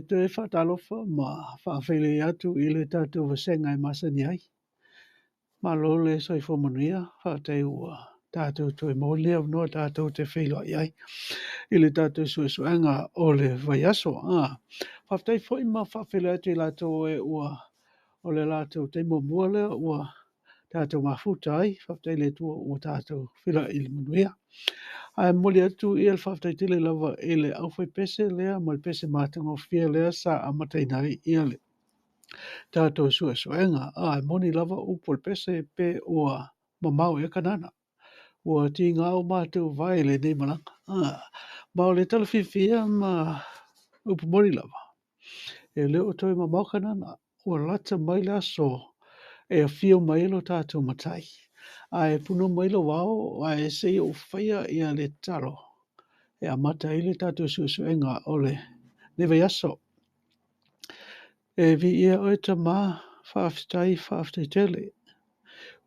toe faatalofa ma faafeiloai atu i le tatou vasega e masani ai. Malo le soifua manuia, faafetai ua tatou toe maua lenei avanoa tatou te feiloai ai i le tatou suesuega o le vaiaso. Faafetai foi ma faafeiloai atu i latou e ua o le latou taimi muamua lea ua tatou mafuta ai. Faafetai i le Atua ua tatou feiloai i le manuia. Ae momoli atu ia le faafetai tele lava i le aufaipese lea ma le pese matagofie lea sa amataina ai ia le tatou suesuega. E moni lava upu o le pese pe ua mamao ea Kanana. Ua tiga o matou vae i lenei malaga. Ma o le tala fiafia ma upu moni lava, e le o toe mamao Kanana. Ua lata mai le aso e afio mai ai lo tatou Matai. Ae puna mai lou ao ae se i ou faia ia le tatalo e amata ai le tatou suesuega o lenei vaiaso. E viia oe Tama, faafetai, faafetai tele.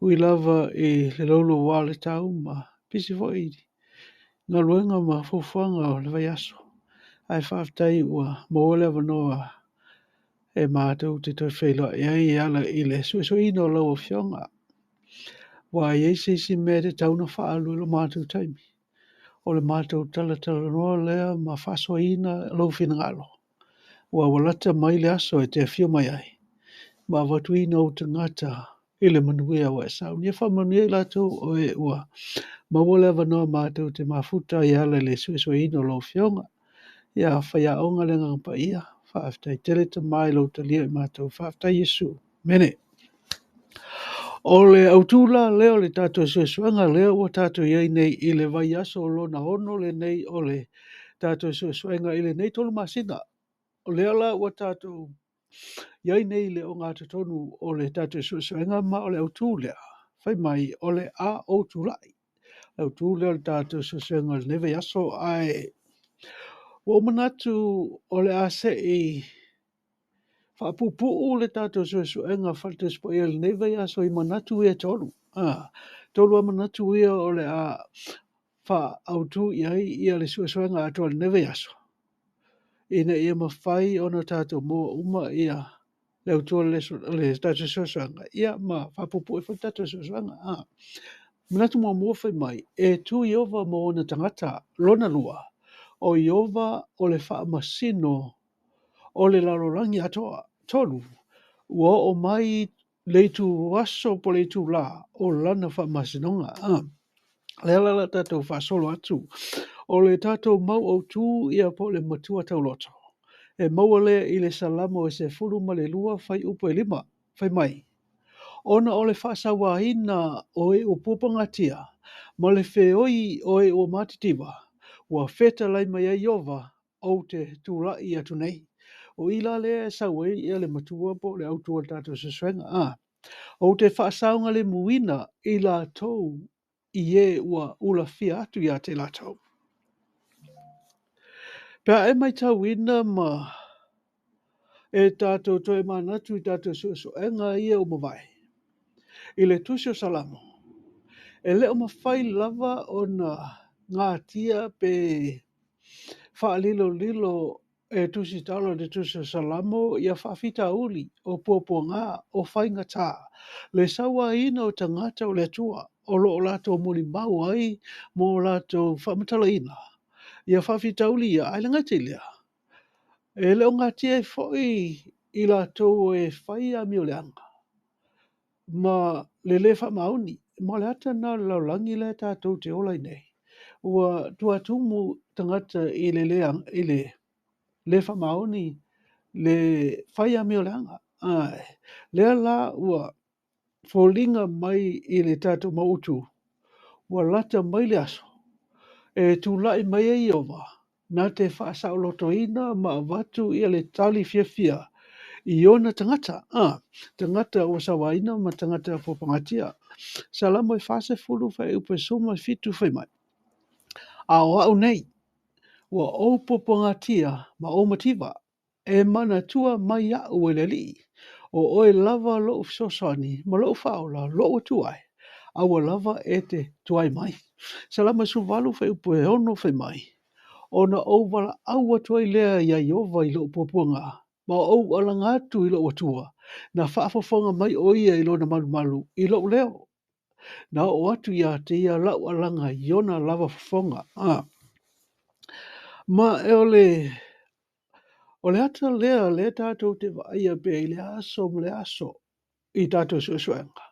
Ui lava i le louloua o le tau ma pisi foi i galuega ma fuafuaga o le vaiaso, ae faafetai ua maua le avanoa e matou te toe feiloai ai e ala i le suesueina o lau Afioga. Ua i ai se isi mea e tatau ona faaalu i lo matou taimi, o le matou talatalanoa lea ma faasoaina lou finagalo. Ua lata mai le aso e te afio mai ai, ma avatuina ou tagata i le manuia ua e saunia. Faamanuia i latou o e ua maua le avanoa matou te mafuta ai e ala i le suesueina o lau Afioga. Ia faiaoga le Agaga Paia, faafetai tele Tama i lou talia i matou. Faafetai Iesu. Amene. O le autu la lea o le tatou suesuega lea ua tatou i ai nei i le vaiaso lona 6 lenei o le tatou suesuega i lenei 3 masina. O lea la ua tatou i ai nei i le ogatotonu o le tatou suesuega ma o le autu lea, fai mai o le a ou tulai. Le autu lea o le tatou suesuega o lenei vaiaso, ae ua ou manatu o le a se i faapuupuu le tatou suesuega faale-Tusi Paia i lenei vaiaso i manatu ia e tolu. Tolu lava manatu ia o le a faaautu i ai ia le suesuega atoa i lenei vaiaso, ina ia mafai ona tatou maua uma ia le autu o le tatou suesuega, ia ma faapuupuu ai foi le tatou suesuega. Manatu muamua fai mai, e tu Ieova ma ona tagata. Lona lua, o Ieova o le faamasino o le lalolagi atoa. 3, ua oo mai le ituaso po o le itulā o lana faamasinoga. Lea la o le a tatou faasolo atu. O le tatou mau autu ia po o le matua tauloto. E maua lea i le Salamo e 12 fuaiupu e 5. Fai mai, ona o le faasauaina o e ua puapuagatia ma le feoi o e ua matitiva, ua fetalai mai ai Ieova, ou te tulai atu nei. O i la lea e sau ai le matua po o le autu o le tatou suesuega. Ou te faasaogalemuina i latou i e ua ulafia atu ia te latou. Pe a e matauina ma e tatou toe manatu i tatou suesuega ia ua mavae i le tusi o Salamo, e le o mafai lava ona gatia pe faalilolilo e tusitala o le tusi o Salamo ia faafitauli o puapuaga o faigata le sauaina o tagata o le Atua o lo o latou molimau ai mo latou faamatalaina ia faafitauli ia, ae le gata i lea, e le o gatia ai foi i latou e fai amioleaga ma le lē faamaoni. Ma o le ata lena o le lalolagi lea tatou te ola ai nei, ua tuatumu tagata i le lē faamaoni, le fai amioleaga. Lea la ua foliga mai i le tatou mautu, ua lata mai le aso e tulai mai ai Ieova na te faasaolotoina ma avatu ia le tali fiafia i ona tagata, tagata ua sauaina ma tagata puapuagatia. Salamo e 40 fuaiupu e 17 fai mai, a o au nei, ua ou puapuagatia ma ou mativa, e manatua mai au e le Alii, o oe lava lou fesoasoani ma lou faaola, lou Atua e, aua lava e te tuai mai. Salamo e 18 fuaiupu e 6 fai mai, Ona ou valaau atu ai lea iā Ieova i lou puapuaga, ma ou alaga atu i lou Atua, na faafofoga mai ʻo ia i lona malumalu i lou leo. Na oo atu ia te ia lau alaga i ona lava fofoga. Ma o le ata lea lea tatou te vaaia pea i le aso ma le aso i tatou suesuega.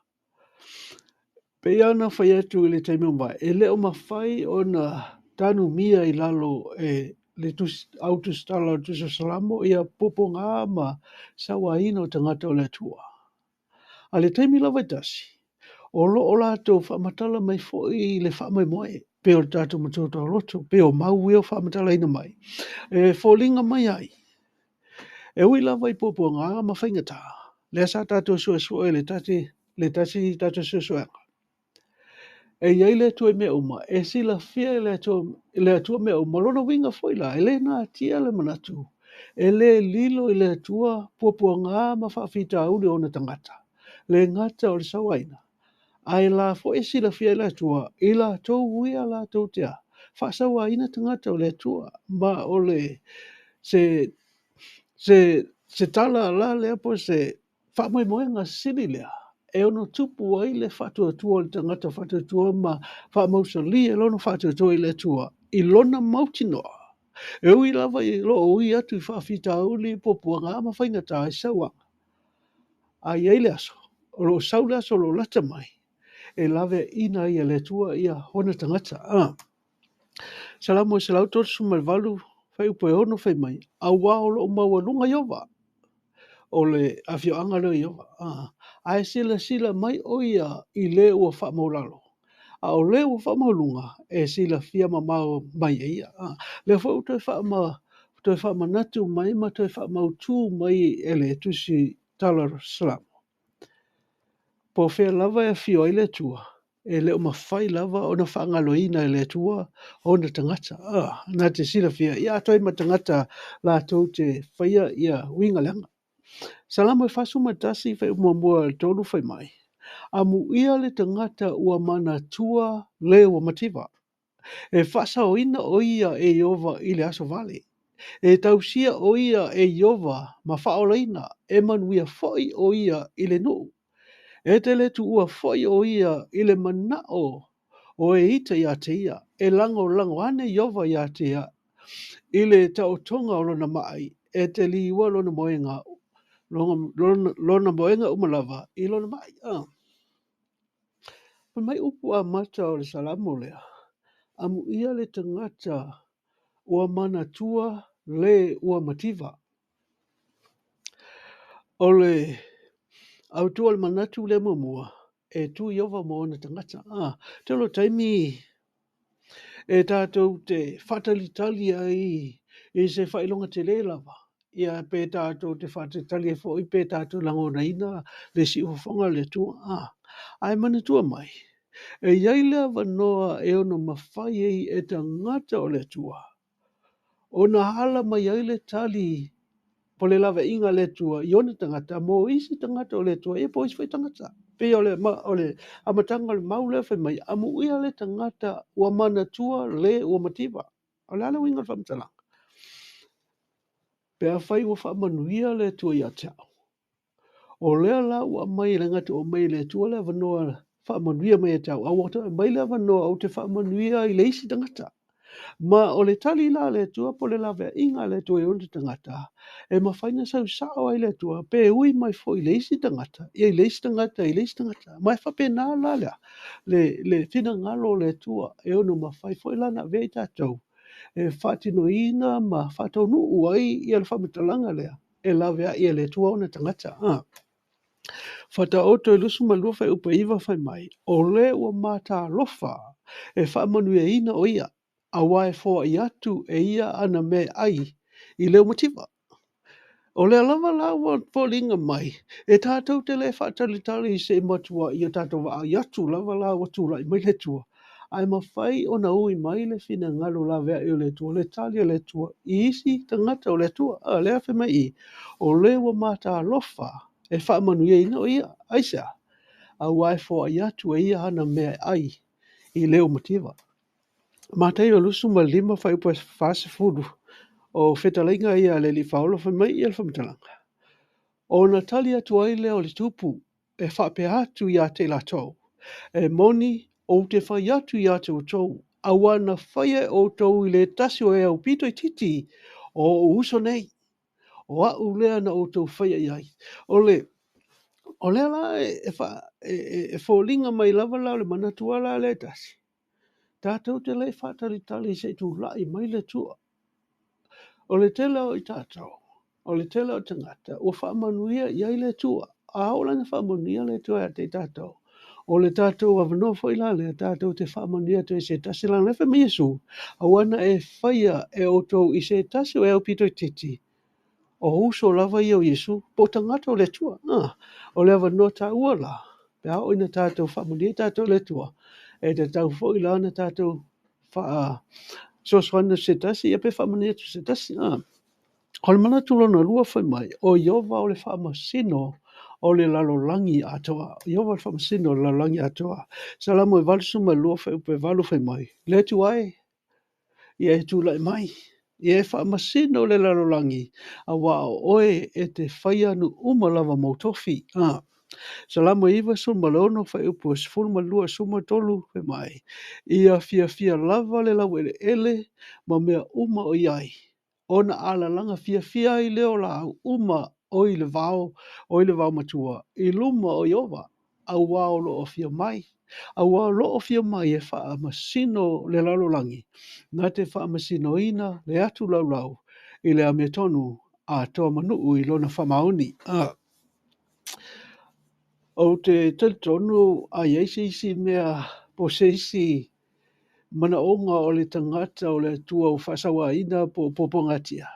Pei lava ona fai atu i le taimi ua mavae, e le o mafai ona tanumia i lalo e le au tusitala o le Tusi o Salamo ia puapuaga ma sauaina o tagata o le Atua. A le taimi lava e tasi, o lo o latou faamatala mai foi i le faamoemoe, pei o le tatou matua tauloto, pei o mau ia o faamatalaina mai, e foliga mai ai, e ui lava i puapuaga ma faigata, lea sa tatou suesue i le tasi tatou suesuega. E i ai le Atua i mea uma, e silafia e le Atua mea uma, lona uiga foi la, e le natia le manatu, e le lilo i le Atua puapuaga ma faafitauli o ona tagata, le gata o le sauaina, ae la foi e silafia e le Atua, i latou ia latou te a, faasauaina tagata o le Atua, ma o le se tala la lea po se faamoemoega sili lea, e ono tupu ai le faatuatua o le tagata faatuatua ma faamausali e lona faatuatua i le Atua, i lona mautinoa. E ui lava i lo o ui atu i faafitauli puapuaga ma faigata i sauaga. A i ai le aso, o lo o sau le aso o lo o lata mai, e laveaiina ai e le Atua ia ona tagata. Salamo 138, fuaiupu e 6 fai mai, auā o loo maualuga Ieova, o le afioaga lea o Ieova. Ae silasila mai ʻo ia i le ua faamaulalo, a o le ua faamaualuga e silafia mamao mai e ia. Lea foi ua toe faamanatu mai ma toe faamautū mai e le Tusi Tala o Salamo. Po o fea lava e afio ai le Atua, e le o mafai lava ona faagaloina e le Atua ona tagata. Na te silafia, ia atoa ai ma tagata latou te faia ia uiga leaga. Salamo e 41, fuaiupu muamua i le 3 fai mai, amuia le tagata ua manatua le ua mativa. E faasaoina ʻo ia e Ieova i le aso vale. E tausia ʻo ia e Ieova ma faaolaina, e manuia foi ʻo ia i le nuu. E te le tuua foi ʻo ia i le manao o e ita ia te ia. E lagolago ane Ieova ia te ia i le taotoga o lona mai, e te liua lona moega, lona moega uma lava i lona mai. Fai mai upu amata o le Salamo lea, amuia le tagata ua manatua le ua mativa. O le autu o le manatu lea muamua, e tu Ieova mo ona tagata. Tele o taimi e tatou te faatalitali ai i se faailoga tele lava. Ia pe tatou te faatalitali ai foi pe tatou lagonaina le siufofoga o le Atua. Ae manatua mai, e i ai le avanoa e ono mafai ai e tagata o le Atua, ona ala mai ai le tali po le laveaiga a le Atua i ona tagata mo isi tagata o le Atua, ia po o isi foi tagata. Pei o le amataga o le mau lea fai mai, amuia le tagata ua manatua le ua mativa. O le a le uiga o le faamatalaga? Pe afai ua faamanuia le Atua ia te au, o lea la ua aumai e le gata ua aumai e le Atua le avanoa faamanuia mai ia te au, a ua toe aumai le avanoa ou te faamanuia i le isi tagata. Ma o le tali la a le Atua po o le laveaiga a le Atua i ona tagata, e mafai ona sausao ai le Atua pe ui mai foi i le isi tagata, ia i le isi tagata, i le isi tagata. Ma e faapena la lea, le finagalo o le Atua e ono mafai foi la ona avea i tatou, e faatinoina ma faataunuu ai ia le faamatalaga lea, e laveai e le Atua ona tagata. Faataoto e 22 fuaiupu e 9 fai mai, o le ua matalofa e faamanuiaina o ia, auā e foai atu e ia ana mea ai i le mativa. O lea lava la ua foliga mai, e tatou te le faatalitali se i matua i o tatou vaai atu lava la ua tulai mai le Atua. Ae mafai ona ui mai le finagalo laveai o le Atua, le tali o le Atua, i isi tagata o le Atua. Lea fai mai i, o le ua matalofa e faamanuiaina o ia. Aisea, auā e foai atu e ia ana mea ai i le mativa. Mataio 25 fuaiupu 40, o fetalaiga ia a le Alii Faaola fai mai ia le faamatalaga. Ona tali atu ai lea o le Tupu e faapea atu ia te i latou, e moni ou te fai atu ia te outou, auā na faia e outou i le tasi o e aupito itiiti o ou uso nei, o a'u lea na outou faia i ai. O le o lea la e, fa, e, e, e foliga mai lava la o le manatu lava la lea e tasi. Tatou te le i faatalitali se i tulai mai le Atua. O le tele o i tatou, o le tele o tagata, ua faamanuia i ai le Atua. A oo la ina faamanuia le Atua ia te i tatou, o le tatou avanoa foi la lea tatou te faamanuia atu ai i se tasi. Leaga o lea e fai mai Iesu, auā na e faia e outou i se tasi o e aupito itiiti, o uso lava ia o Iesu, po o tagata o le Atua. O le avanoa taua la, pe a oo ina tatou faamanuia tatou i le Atua, e tatau foi la ona tatou fesoasoani atu i se tasi, ia pe faamanuia atu i se tasi. O le manatu lona lua fai mai, o Ieova o le faamasino o le lalolagi atoa. O Ieova o le faamasino o le lalolagi atoa. Salamo e 82 fuaiupu e 8 fai mai, Le Atua e, ia e tulai mai, ia e faamasino le lalolagi, auā o oe e te faia nuu uma lava mou tofi. Salamo e 96 fuaiupu e 12 13 fai mai, Ia fiafia lava le laueleele ma mea uma o i ai, ona alalaga fiafia ai lea o laau uma o i le vao, o i le vao matua, i luma o Ieova, auā o loo afio mai. Auā o loo afio mai e faamasino le lalolagi, na te faamasinoina le atu laulau i le amiotonu atoa ma nuu i lona faamaoni. Ou te talitonu a i ai se isi mea po o se isi manaoga o le tagata o le Atua ua faasauaina po o puapuagatia,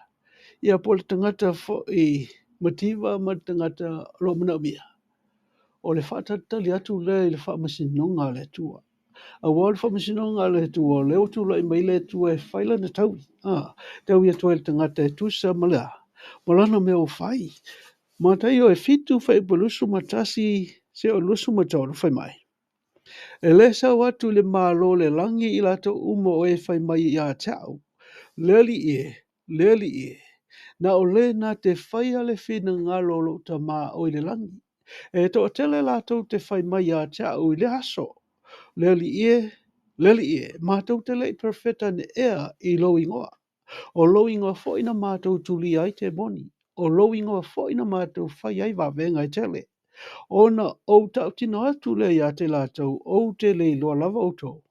ia po o le tagata foi mativa ma le tagata o lo o manaomia, o le faatalitali atu lea i le faamasinoga a le Atua. Auā o le faamasinoga a le Atua, o lea ua tulai mai le Atua e fai lana taui, taui atu ai i le tagata e tusa ma le a, ma lana mea ua fai. Mataio e 7 fuaiupu 21 seia oo i le 23 fai mai, E le sau atu i le Malo o le lagi i latou uma o e fai mai ia te a'u, Le Alii e, le Alii e, na o le na te faia le finagalo o lou Tama o i le lagi. E toatele latou te fai mai ia te a'u i lea aso, Le Alii e, le Alii e, matou te le i perofeta ane ea i lou igoa? O lou igoa foi na matou tulia ai temoni, o lou igoa foi na matou fai ai vavega e tele. Ona ou tautino atu lea ia te latou, ou te le iloa lava outou.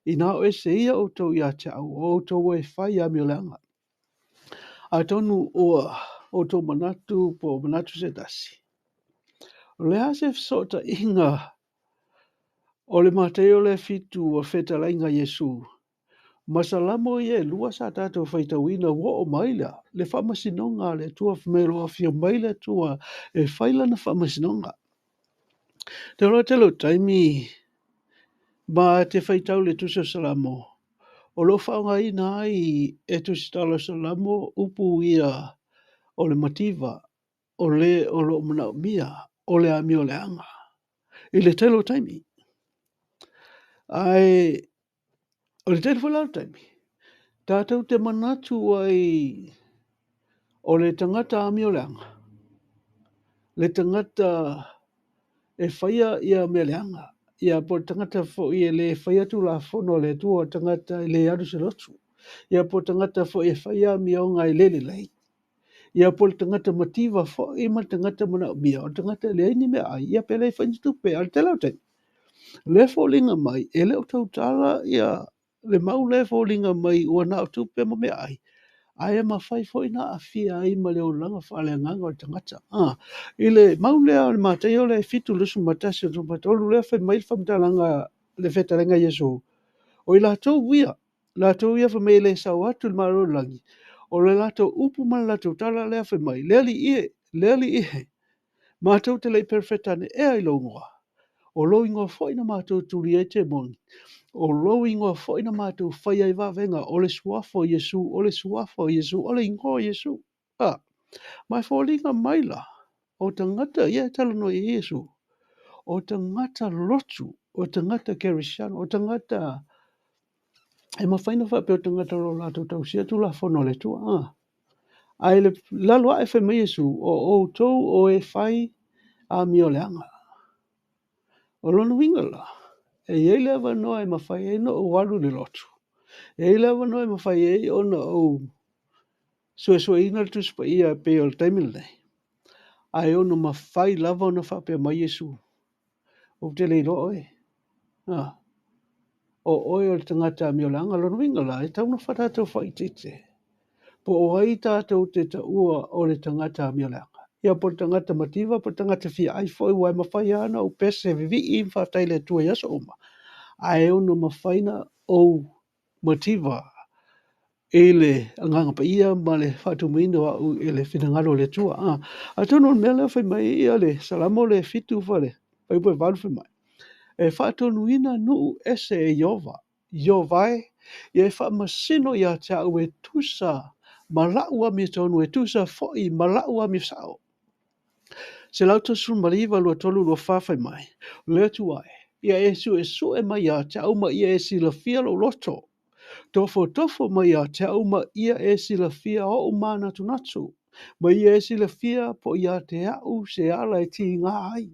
Inā o ese ia outou ia te a'u, o outou e fai amioleaga. Atonu ua outou manatu po o manatu se tasi. O le a se fesootaiga o le Mataio lea 7 o fetalaiga Iesu ma Salamo ia e lua sa tatou faitauina ua oo mai la le faamasinoga a le Atua, fai mai o lo o afio mai le Atua e fai lana faamasinoga. Te iloa tele o taimi ma te faitau le Tusi o Salamo, o lo o faaaogaina ai e tusitala o Salamo upu ia o le mativa, o le o lo o manaomia, o le amioleaga i le tele o taimi. Ae o le tele foi la o taimi, tatou te manatu ai o le tagata amioleaga, le tagata e faia ia mea leaga, ia po o le tagata foi e le faia tulafono a le Atua, o le tagata e le alu i se lotu, ia po o le tagata foi e faia amioga e le lelei, ia po o le tagata mativa foi ma le tagata manaomia, o le tagata e leai ni meaai, ia pe leai foi ni tupe. A o le tele o taimi, lea e foliga mai e le o tautala ia le mau lea e foliga mai ua na o tupe ma meaai, ae mafai foi na aafia ai ma le olaga faaleagaga o le tagata. I le mau lea o le Mataio lea e 7 21 23 lea fai mai le faamatalaga le fetalaiga Iesu, o i latou ia fai mai e le sau atu i le Malo o le lagi, o le latou upu ma le latou tala lea fai mai, Le Alii e, le Alii e, matou te le i perofeta ane ea i lou igoa? O lou igoa foi na matou tulia ai temoni, o lou igoa foi na matou fai ai vavega, o le suafa o Iesu, o le suafa o Iesu, o le igoa o Iesu. Ma e foliga mai la, o tagata ia e talanoa i ai Iesu, o tagata lotu, o tagata kerisiano, o tagata E mafai ona faapea o tagata o lo o latou tausia Tulafono a le Atua. Ae i lalo ae fai mai Iesu, o outou o e fai amioleaga. O lona uiga la, e i ai le avanoa e mafai ai ona ou alu i le lotu, e i ai le avanoa e mafai ai ona ou suesueina le Tusi Paia e pei o le taimi lenei, ae ono mafai lava ona faapea mai Iesu, ou te le iloa oe. O oe o le tagata amioleaga. Lona uiga la, e tatau ona tatou faaeteete po o ai tatou te taua o le tagata amioleaga. Ia po o le tagata mativa, po o le tagata fiaai foi, ua e mafai lava ona ou pese vivii ma faafetai i le Atua i aso uma, ae ono mafai ona ou mativa i le Agaga Paia ma le faatumuina o au i le finagalo o le Atua. Atonu o le mea lea fai mai ia le Salamo le 7 fale, fuaiupu e 8 fai mai, e faatonuina nuu ese e Ieova, Ieova e, ia e faamasino ia te au e tusa ma lau amiotonu, e tusa foi ma lau amio sao. 139, 23, 24 fai mai, le Atua e, ia e suesue mai ia te au ma ia e silafia lou loto. Tofotofo mai ia te au ma ia e silafia ou manatunatu. Ma ia e silafia po ia te au se ala e tiga ai.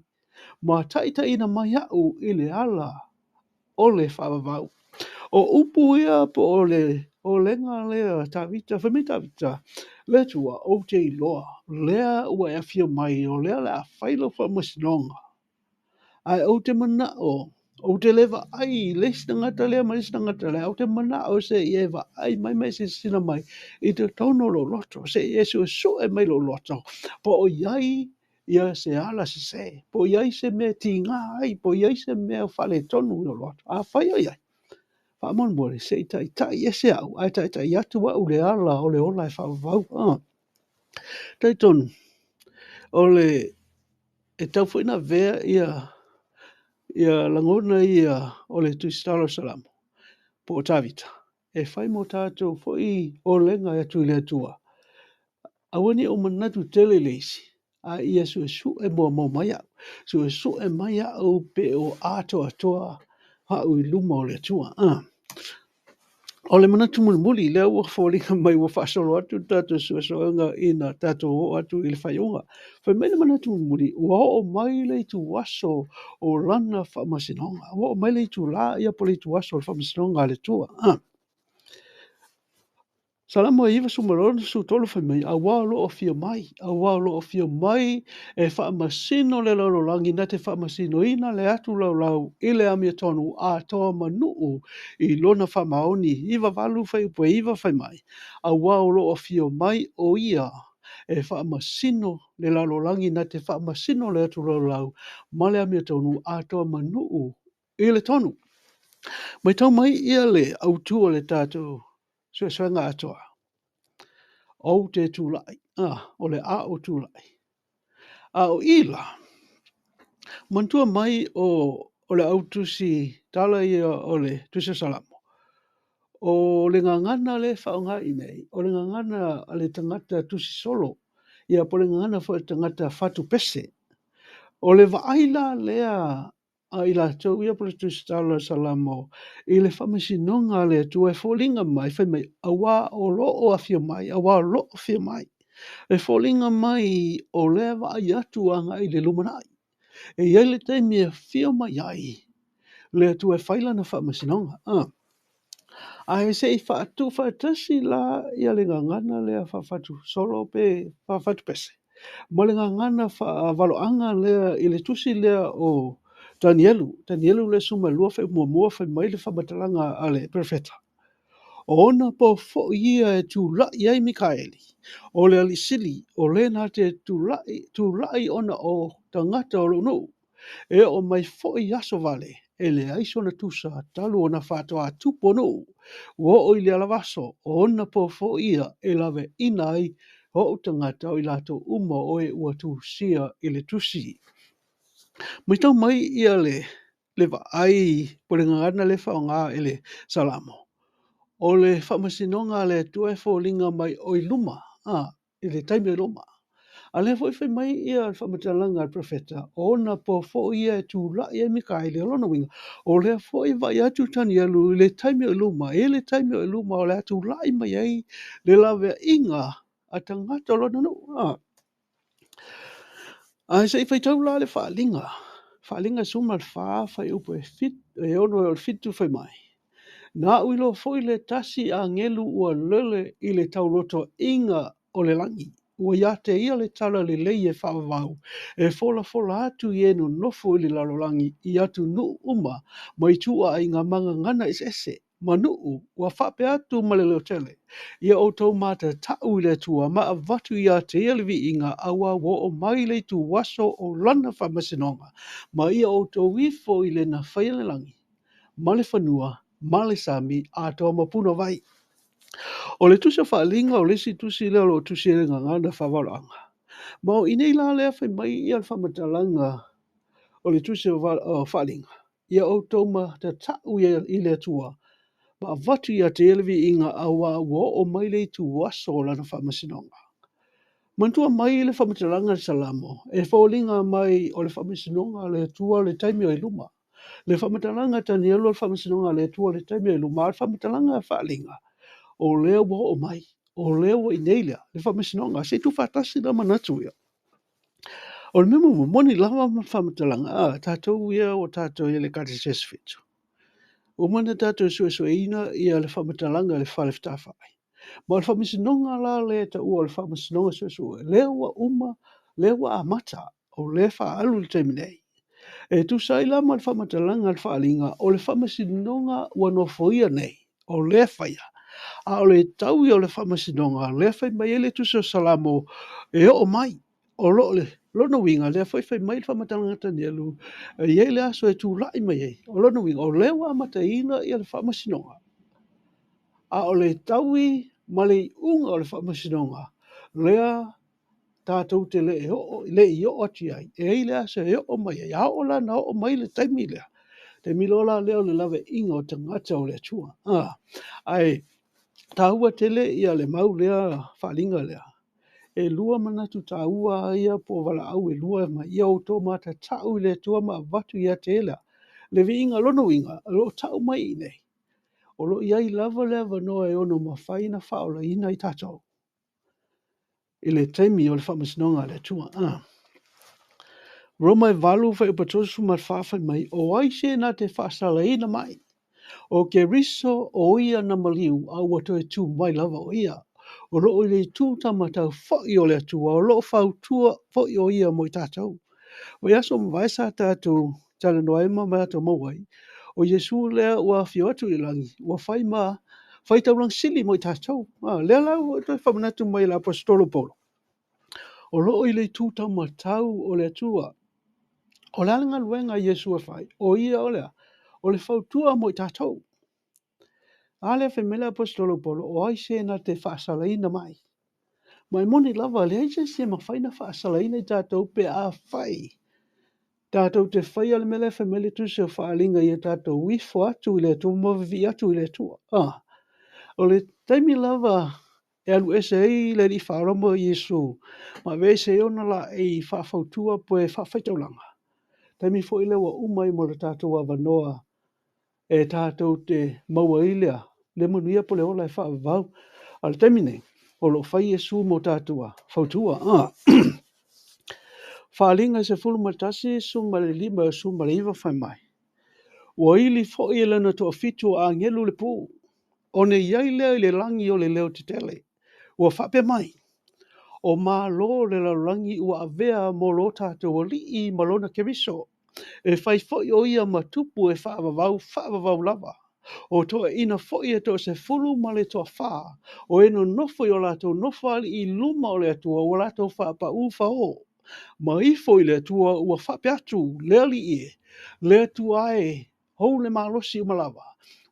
Ma taitaiina mai au i le ala o le faavavau. O upu ia po o le olega lea Tavita, fai mai Tavita, le Atua, ou te iloa, lea ua e afio mai, o lea o le a fai lau faamasinoga. Ae ou te manao, ou te le vaai i le isi tagata lea ma le isi tagata lea, ou te manao se i e vaai mai ma e silasila mai i totonu o lou loto, se i e suesue mai lou loto, po o i ai ia se ala sese, po o i ai se mea tiga ai, po o i ai se mea faaletonu i lou loto. Afai o i ai, faamolemole se i taitai ese au, ae taitai atu au le ala o le ola e faavavau. Talitonu, o le e tau foi na avea ia lagona ia o le Tusitala o Salamo, po o Tavita, e fai mo tatou foi olega e atu i le Atua. Aua ne i ou manatu tele i le isi, a ia suesue muamua mai au. Suesue mai au pe o atoatoa au i luma o le Atua. O le manatu mulimuli lea ua foliga mai ua faasolo atu le tatou suesuega ina tatou oo atu i le faaiuga. Fai mai le manatu mulimuli, ua oo mai le ituaso o lana faamasinoga. Ua oo mai le itula ia po le ituaso o le faamasinoga a le Atua. Salamo e 93 fai mai, auā o lo o afio mai, auā o lo o afio mai e faamasino le lalolagi na te faamasinoina le atu laulau i le amiotonu atoa manuu i lona faamaoni. 98 fuaiupu e 9 fai mai, auā o lo o afio mai o ia e faamasino le lalolagi na te faamasino le atu laulau ma le amiotonu atoa manuu i le tonu. Matau mai ia le autu o le tatou suesuega atoa. Ou te tulai, o le a ou tulai. A o i la, manatua mai o le autusi tala ia o le Tusi o Salamo. O le gagana le faaaoga i nei, o le gagana a le tagata tusi solo, ia po o le gagana foi a le tagata fatupese. O le vaai la lea a i latou ia po o le Tusitala o Salamo i le faamasinoga a le Atua e foliga mai, fai mai, auā o lo o afio mai, auā o lo o afio mai. E foliga mai o lea vaai atu agai i le lumanai. E i ai le taimi e afio mai ai le Atua e fai lana faamasinoga. Ae se i faatuufaatasi la ia le gagana lea faafatu solo pe faafatupese ma le gagana faavaloaga lea i le tusi lea o Tanielu, Tanielu le 12 fuaiupu muamua fai mai le faamatalaga a le perofeta. O ona po foi ia e tulai ai Mikaeli, o le alii sili, o le na te tulai ona o tagata o lou nuu. E oo mai foi aso vale, e leai sona tusa talu ona faatoa tupu o nuu. Ua oo i le alavaso, o ona po foi ia e laveaiina ai ou tagata o i latou uma o e ua tusia i le tusi. Matau mai ia le vaai po le gagana le faaaoga i le Salamo. O le faamasinoga a le Atua e foliga mai o i luma, i le taimi o i luma. A lea foi fai mai ia le faamatalaga a le profeta, o ona po foi ia e tula'i ai Mikaele. O lona uiga, o lea foi e vaai atu Tanielu i le taimi o i luma, e i ai le taimi o i luma o le a tula'i mai ai le laveaiga a tagata o lona nuu. Ae se i faitau la le Faaaliga, Faaaliga 14, fuaiupu e 6 e oo i le 7 fai mai, Na a'u iloa foi le tasi agelu ua lele i le taulotoa'iga o le lagi, ua ia te ia le tala lelei e faavavau, e folafola atu i e nonofo i le lalolagi, i atunuu uma, ma ituaiga ma gagana eseese, ma nuu, ua faapea atu ma le leo tele, Ia outou matata'u i le Atua ma avatu ia te ia le viiga, auā ua oo mai le ituaso o lana faamasinoga, ma ia outou ifo i le na faia le lagi, ma le fanua, ma le sami, atoa ma punavai. O le tusi o Faaaliga o le isi tusi lea o lo o tusi ai le gagana faavaloaga. Ma o i nei la lea fai mai ia le faamatalaga o le tusi o Faaaliga, ia outou matata'u i le Atua, ma avatu ia te ia le viiga, auā ua oo mai le ituaso o lana faamasinoga. Manatua mai le faamatalaga a le Salamo, e foliga mai o le faamasinoga a le Atua o le taimi o i luma. Le faamatalaga a Tanielu o le faamasinoga a le Atua o le taimi o i luma, a o le faamatalaga a Faaaliga, o lea ua oo mai, o lea ua i inei lea, le faamasinoga. Se i tuufaatasi la manatu ia. O le mea muamua, moni lava ma faamatalaga, a tatou ia ua tatou i le Ekalesia Aso Fitu. Ua uma ona tatou suesueina ia le faamatalaga i le fale fetafai. Ma o le faamasinoga la lea e taua o le faamasinoga suesue, lea ua uma, lea ua amata, o lea e faaalu i le taimi nei. E tusa ai la ma le faamatalaga a le Faaaliga, o le faamasinoga ua nofoia nei, o lea e faia, a o le taui o le faamasinoga, lea e fai mai ai le tusi o Salamo e oo mai. O lo o le lona uiga, lea foi fai mai le faamatalaga a Tanielu, e i ai le aso e tula'i mai ai. O lona uiga, o lea ua amataina ia le faamasinoga, a o le taui ma le iuga o le faamasinoga, lea tatou te le oo, le i oo atu i ai. E i ai le aso e oo mai ai. A oo la na oo mai le taimi lea, taimi loa la lea o le laveaiga o tagata o le Atua. Ae taua tele ia le mau lea faaaliga lea. E lua manatu taua ia po o valaau e lua mai. Ia outou matata'u i le Atua ma avatu ia te ia le viiga. Lona uiga, o lo o tau mai i inei, o lo o i ai lava le avanoa e ono mafai ona faaolaina ai tatou i le taimi o le faamasinoga a le Atua. Roma e 8, fuaiupu 34 fai mai, O ai se na te faasalaina mai? O Keriso o ia na maliu, a ua toe tu mai lava o ia. O lo o i le itu taumatau foi o le Atua, o lo o fautua foi o ia mo i tatou. Vaiaso ua mavae sa tatou talanoa ai ma tatou maua ai, o Iesu lea ua afio atu i le lagi, ua fai ma fai taulaga sili mo i tatou. Lea la ua toe faamanatu mai e le Aposetolo Paulo, o lo o i le itu taumatau o le Atua. O le a le galuega a Iesu e fai? O ia o le a? O le fautua mo i tatou. A lea fai mai le Aposetolo Paulo, o ai se na te faasalaina mai? Ma e moni lava, leai se isi e mafai ona faasalaina i tatou pe afai tatou te faia le mea lea e fai mai le tusi o Faaaliga ia tatou ifo atu i le Atua ma vivii atu i le Atua. O le taimi lava e alu ese ai le alii Faaloa ma Iesu, ma aveese ai ona laei faafautua pe faafaitaulaga, taimi foi lea ua uma ai ma lo tatou avanoa e tatou te maua ai lea le manuia po o le ola e faavavau. A o le taimi nei, o lo o fai Iesu mo tatou fautua. Faaaliga 11, 15 e 19 fai mai, Ua ili foi e lona toafitu o agelu le pu, ona i ai lea i le lagi o le leo tetele. Ua faapea mai, O Malo o le lalolagi ua avea mo lo tatou Alii ma lona Keriso. E fai foi o ia ma tupu e faavavau faavavau lava. O toeaiina foi e toasefulu ma le toafa, o e nonofo i o latou nofoalii i luma o le Atua, ua latou faapaū faō. Ma ifo i le Atua ua faapea atu, le Alii e, le Atua e, ou le malosi uma lava.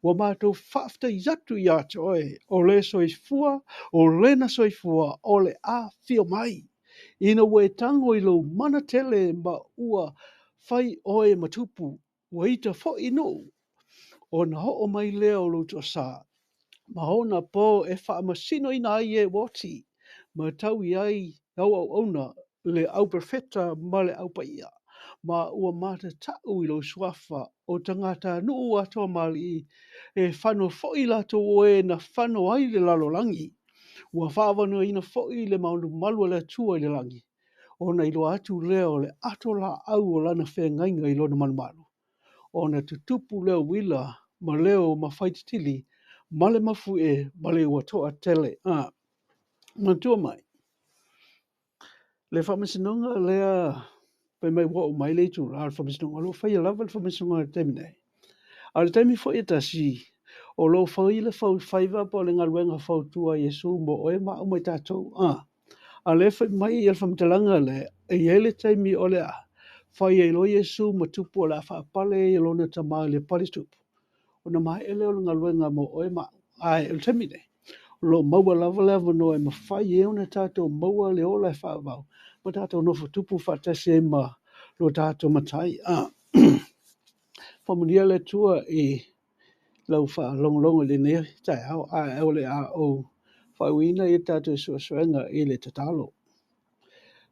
Ua matou faafetai atu ia te oe, o le soifua, o lena soifua, o le afio mai. Ina ua e tago i lou mana tele ma ua fai oe ma tupu, ua ita foi nuu, ona oo mai lea o lou toasa, ma ona po e faamasinoina ai e ua oti, ma taui ai au auauna le Au Perofeta ma le Au Paia, ma ua matatau i lou suafa o tagatanuu atoa ma alii, e fano foi latou o e na fano ai le lalolagi. Ua faaavanoaina foi le malumalu a le Atua i le lagi, ona iloa atu lea o le ato laau o lana feagaiga i lona malumalu, ona tutupu lea uila ma leo mafaitetili ma le mafuie ma le ua toatele. Manatua mai, le faamasinoga lea fai mai ua oo mai le itula o le faamasinoga, o lo o faia lava le faamasinoga i le taimi nei. A o le taimi foi e tasi, o lo o fai le faiva po o le galuega fautua a Iesu mo oe ma au ma i tatou. A o lea fai mai le faamatalaga lea, e i ai le taimi o le a fai ai loa Iesu ma tupu o le a faapale ai e lona tama i le paletupu, ona maea lea o le galuega mo oe ma au. Ae o le taimi nei, o lo o maua lava le avanoa e mafai ai ona tatou maua le ola e faavavau ma tatou nofo tupu faatasi ai ma lo tatou Matai. Faamanuia le Atua i lau faalogologo i lenei taeao, ae o le a ou faauiina ia tatou suesuega i le tatalo.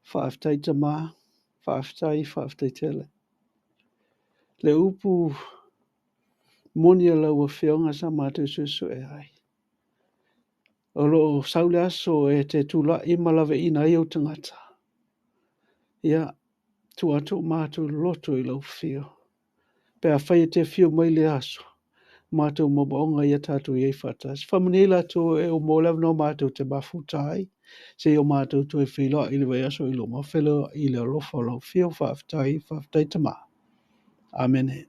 Faafetai Tama, faafetai, faafetai tele. Le upu moni a lau Afioga sa matou suesue ai. O lo o sau le aso e te tulai ma laveaiina ai ou tagata. Ia, tuu atu o matou loto i lau afio. Pe afai e te afio mai le aso, matou moomooga ia tatou i ai faatasi. Faamanuia i latou e ua maua le avanoa matou te mafuta ai, seia o matou toe feiloai i le vaiaso i luma, feiloai i le alofa o lau afio, faafetai, faafetai Tama. Amene.